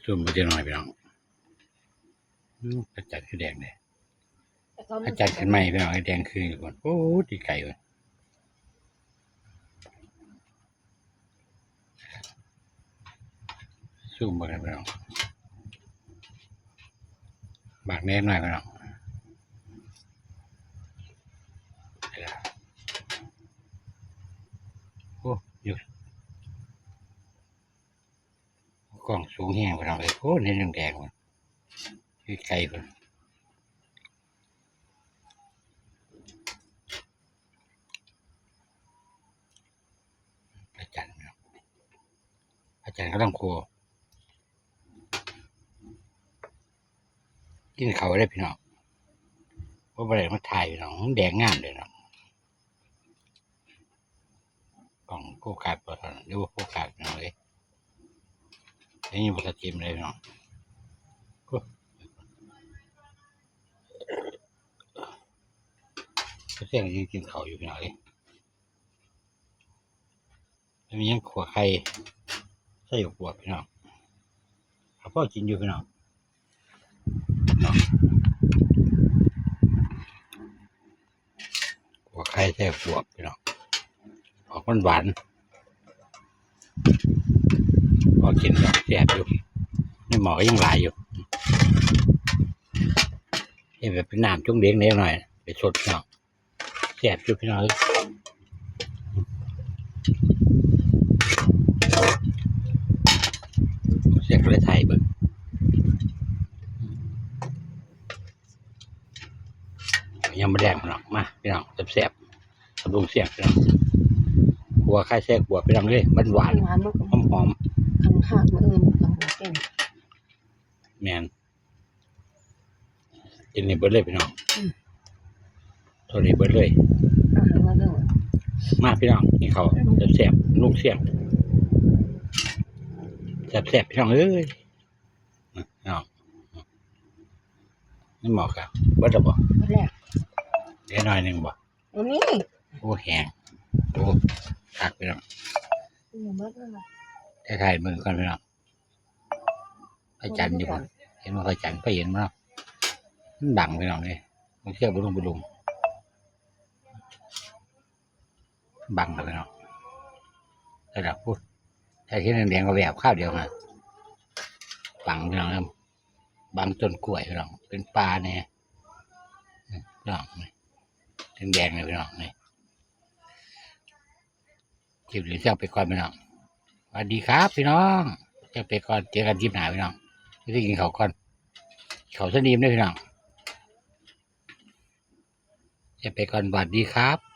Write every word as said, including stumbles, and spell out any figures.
ซูมไปจักหน่อยพี่น้อง อืม พระจันทร์คือแดงเลย พระจันทร์ขึ้นใหม่พี่น้อง แดงคืออยู่พุ่น โอ้ ตีไก่พุ่น ซูมเบิ่งกันพี่น้อง บากแหนมหน่อยพี่น้อง โอ้ อยู่ กล้องสูงแฮงพี่น้องเอ้ย โอ้ เห็นแดงๆ พุ่น อยู่ไกลพุ่น พระจันทร์พี่น้อง พระจันทร์กำลังโค กินข้าวได้พี่น้อง เพราะบ่ได้มาถ่ายพี่น้อง มันแดงงามเลยเนาะ กล้องโฟกัสบ่ทัน หรือว่าโฟกัสพี่น้องเอ้ย อันนี้บ่ทันจิ้มเลยพี่น้อง โอ้ ก็เสียงยังกินข้าวอยู่พี่น้องเอ้ย อันนี้ยังขั่วไข่ ใส่หยวกบวบพี่น้อง เอาพอกินอยู่พี่น้อง เนาะ ขั่วไข่ใส่หยวกบวบพี่น้อง ออกหวานๆ พอกินแล้วแซ่บอยู่ ในหม้อก็ยังหลายอยู่ เฮ็ดแบบเป็นน้ำจุ่งเด้งเล็กน้อย ไปสดพี่น้อง แซ่บอยู่พี่น้องเอ้ย แซ่บเลยไทยเบิ่ง ยังบ่แดงพี่น้อง มาพี่น้อง แซ่บๆ ตำบักหุ่งเสียงพี่น้อง ขั่วไข่ใส่หยวกบวบพี่น้องเอ้ย หวานๆ หวานๆ มันก็ หอมๆ คันหากมื้ออื่นมันก็บ่เก่ง แม่น กินนี่เบิดเลยพี่น้อง อืม เท่านี้เบิดเลย อ่า มาเด้อ มาพี่น้อง กินข้าวแซ่บๆ ลุงเสียง แซ่บๆ พี่น้องเอ้ย พี่น้อง นี่หมอกครับ เบิดแล้วบ่ เบิดแล้ว เหลือหน่อยหนึ่งบ่ อันนี้ โอ้ แห้ง โอ้ คักพี่น้อง อืม เบิดแล้ว ถ่ายๆ เบิ่งก่อนพี่น้อง พระจันทร์อยู่พุ่น เห็นบ่พระจันทร์ พอเห็นบ่เนาะ มันบังพี่น้องเอ้ย บางเทื่อบ่ลงไปลุม บังแล้วพี่น้อง แต่ละพุ้น ถ้าเห็นแดงๆ ก็แวบคราวเดียวฮะ บังพี่น้องเอ้ย บังต้นกล้วยพี่น้อง เป็นป่าแน่ อืม พี่น้อง แดงๆ เลยพี่น้อง นี่ คลิปนี้เจ้าไปก่อนพี่น้อง สวัสดีครับพี่น้อง เจ้าไปก่อน เจอกันคลิปหน้าพี่น้อง ไปกินข้าวก่อน ข้าวซะอิ่มเด้อพี่น้อง เจ้าไปก่อน สวัสดีครับ